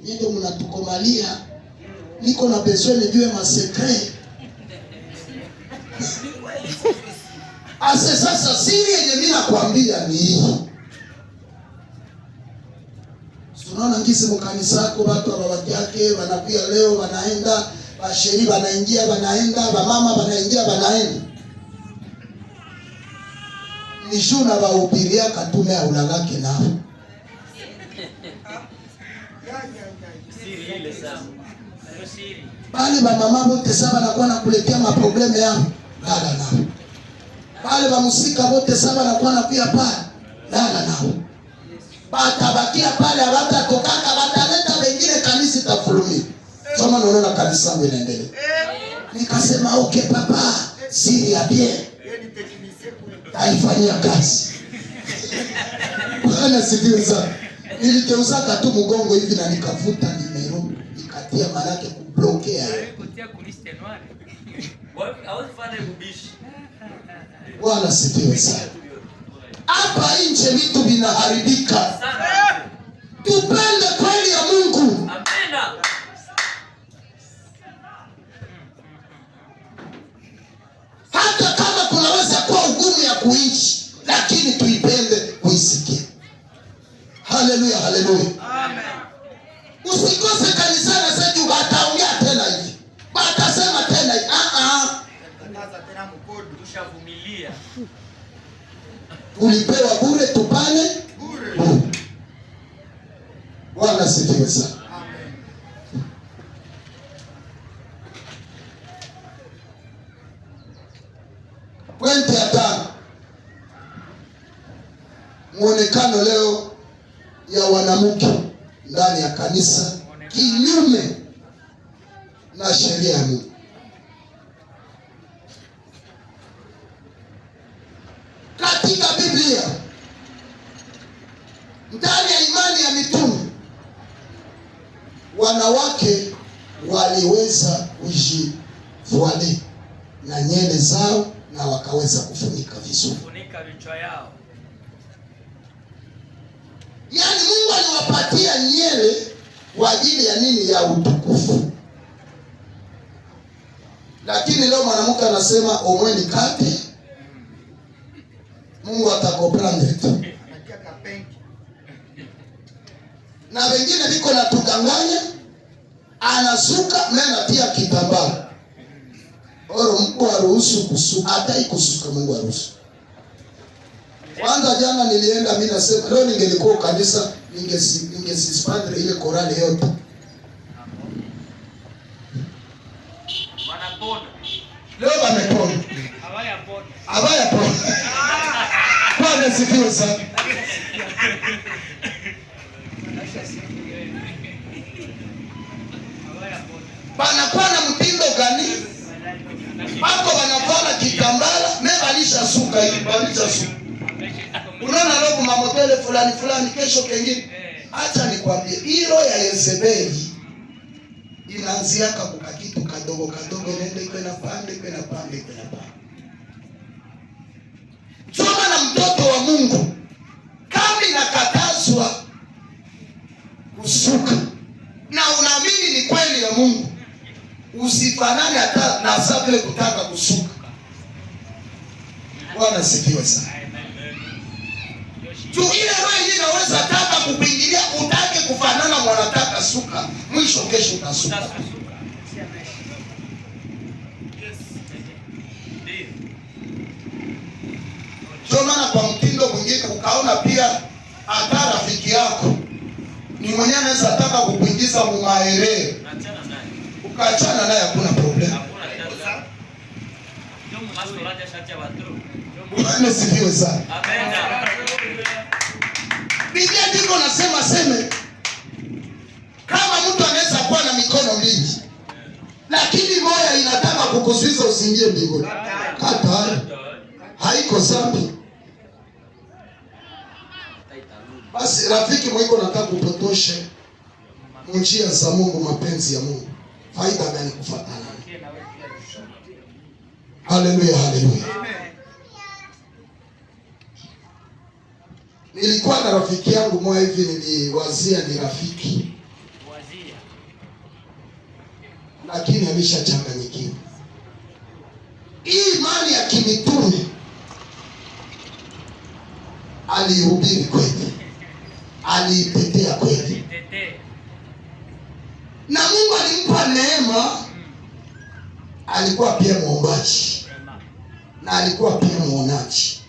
Ndio mnatukomalia, niko na besoin nijue masecret. Ase sasa siri yenye mimi nakwambia ni hii. Tunaona ngisi mkanisa yako watu ababakiake wanakuya leo wanaenda, basheri wanaingia wanaenda, bamama wanaingia wanaenda. Ni na bahubiria katume aulalake nao. Bale ba mama bote saba nakuwa nakuletea maprobleme yao, lala nao. Bale ba musika bote saba nakuwa nakuya pale, lala nao. Batabakia pale abatatokaka, bataleta wengine, kanisa itafurumi. Soma naona kanisa yangu inaendelea. Nikasema okay papa, siri ya bien taifanyia kazi. Bwana sifiwe sana. Nilikeuzaka tu mgongo hivi na nikavuta nimero nikatia manake kublokea. Bwana sifiwe sana. Hapa nje vitu vinaharibika. Tupende kweli ya Mungu. Hata kama kunaweza kuwa ugumu ya kuishi, lakini tuipende kuisikia. Haleluya, haleluya. Amen. Usikose kanisani sasa juu bataongea tena hivi. Batasema tena hivi. Ah ah. Tushavumilia. Tulipewa bure, tupane bure. Bwana sifiwe sana. Amen. Pointi ya tano, mwonekano leo ya wanamke ndani ya kanisa kinyume na sheria ya Mungu. Katika Biblia, ndani ya imani ya mitume, wanawake waliweza kujivuali na nywele zao na wakaweza kufunika vizuri. Kufunika vichwa yao. Yaani Mungu aliwapatia nywele kwa ajili ya nini? Ya utukufu. Lakini leo mwanamke anasema omweni kate, Mungu atakoprendre tu. Anatia kapenki. Na wengine biko na tukanganya, anasuka na anatia kitambaa. Oro Mungu aruhusu kusuka, hata ikusuka Mungu aruhusu. Kwanza jana nilienda, mimi nasema leo ningelikuwa kanisa ningesuspendre ile korali yote. Wanapona. Leo wamepona. Hawayapona. Hawayapona. Bwana sifiwe sana. Banakuwa na mtindo gani? Bako wanavala kitambala, me balisha suka hivi, balisha suka. Unaona leo kuma motele fulani fulani, kesho kengine. Acha nikwambie, hilo ya Yezebeli inaanziaka kwa kitu kadogo kadogo, nende iko na pande, iko na pande, iko na pande. Soma na mtoto wa Mungu, kama inakatazwa kusuka na unaamini ni kweli ya Mungu, usifanane hata na sabile kutaka kusuka. Bwana sifiwe sana. Juu ile roho yenyewe inaweza taka kupingilia, utake kufanana mwanataka suka, mwisho kesho utasuka. Ndio maana kwa mtindo mwingine ukaona pia hata rafiki yako ni mwenyewe anaweza taka kukuingiza mumaere, ukaachana naye, hakuna problem. Bwana sifiwe sana. Biblia ndiko nasema seme kama mtu anaweza kuwa na mikono mingi lakini moya inataka kukuzuiza usiingie mbinguni, kata haiko zambi. Basi rafiki mwiko nataka kupotoshe njia za Mungu, mapenzi ya Mungu, faida gani kufuatana? Haleluya, haleluya. Nilikuwa na rafiki yangu mmoja hivi, niliwazia ni rafiki. Pazia. Lakini ameshachanganyikiwa. Hii imani ya kimitume aliihubiri kweli, aliitetea kweli, Tetee. Na Mungu alimpa neema. Alikuwa pia muombaji Vraiment. Na alikuwa pia muonaji.